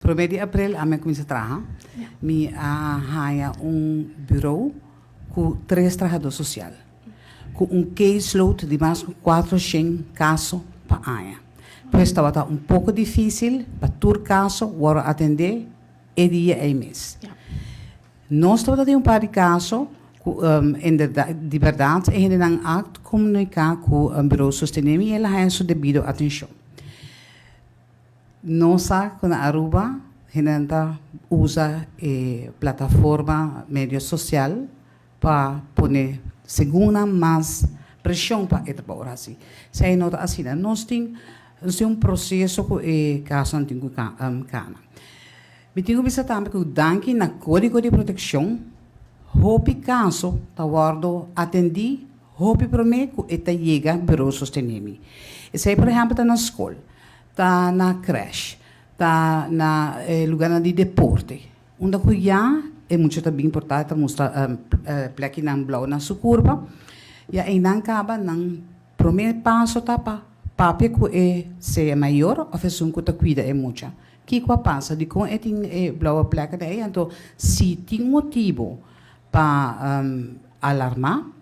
1 di april ami a cuminsa traha. Mi a haya un bureau cu tres trahado social, cu un caseload di mas cu 400 caso pa aña. Pues tabata un poco dificil pa tur caso wordo atendi e dia ey mes. Nos tabata tin un par di caso cu inderdaad, di berdad, e hendenan a comunica cu un Bureau Sostenemi y el a haya su debido atencion. Nos sa cu na Aruba hende ta usa e plataforma medio social pa pone segun mas presion pa e trabou asina. Esey no ta asina. Nos tin un proceso cu e caso tin cu cana. Mi tin cu bisa tambe cu danki na Codigo di Proteccion, hopi caso ta wordo atendi hopi prome cu e ta yega Bureau Sostenemi. Esey, por ehempel, ta na scol, ta na crèche, ta na lugar di deporte. Unda cu ya e mucha ta bin importante mustra plekinan blauw na su curpa. Ya eynan caba nan prome paso ta pa papia cu e sea mayor of esun cu ta cuida e mucha. Kico a pasa? Di con e tin e blauwe plek ey? Anto, si tin motibo pa alarma,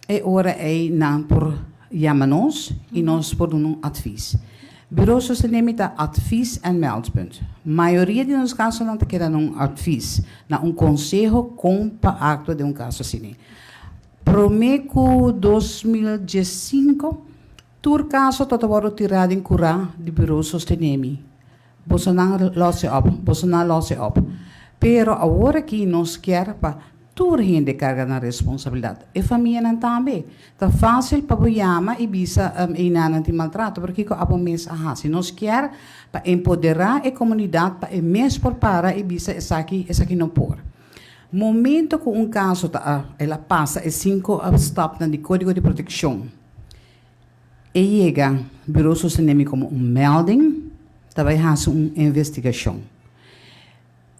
e ora ey nan por yama nos y nos por duna un advies. Bureau Sostenemi ta advies en meldpunt. Mayoria di nos casonan ta keda un advies, na un conseho con pa actua den un caso asina. Prome cu 2015, tur caso tabata wordo tira den cura di Bureau Sostenemi. Boso nan los e op, boso nan los e op. Pero awor aki nos kier pa tur hende carga nan responsabilidad. E famianan tambe. Ta facil pa yama y bisa e nan tin maltrato, pero kico abo mes a hasi? Nos kier pa empodera e comunidad pa e mes por para y bisa: "Esaki, esaki no por." Momento cu un caso ta, el a pasa e cinco stap na di Codigo di Proteccion, e yega Bureau Sostenemi como un melding, ta bay haci un investigacion.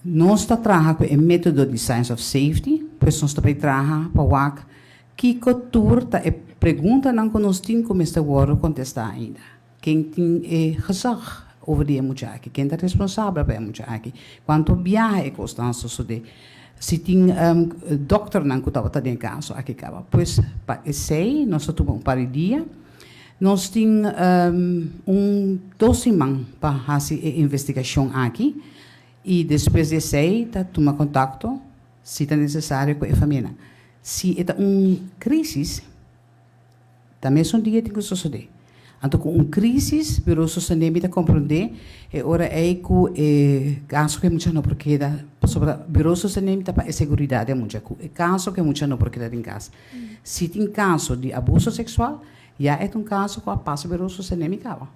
Nos ta traha cu e metodo di Science of Safety, pues nos ta bay traha pa wak kico tur ta e preguntanan cu nos tin cu mester wordo contesta ainda. Ken tin e gezag over di e mucha aki? Ken ta responsabel pa e mucha aki? Cuanto biaha e cos ta sucede? Si tin dokternan cu tabata den caso aki caba. Pues pa esey nos ta tuma un par di dia. Nos tin un 2 siman pa haci e investigacion aki y despues di esey ta tuma contacto si ta necesario cu e famia. Si ta un crisis, tambe un dia tin cu sucede. Anto, cu un crisis, Bureau Sostenemi ta comprende e ora ey cu e caso cu mucha no por keda, pasobra Bureau Sostenemi ta pa e seguridad di mucha, cu e caso cu mucha no por keda na cas. Si tin caso di abuso sexual, ya e un caso cu a pasa Bureau Sostenemi caba.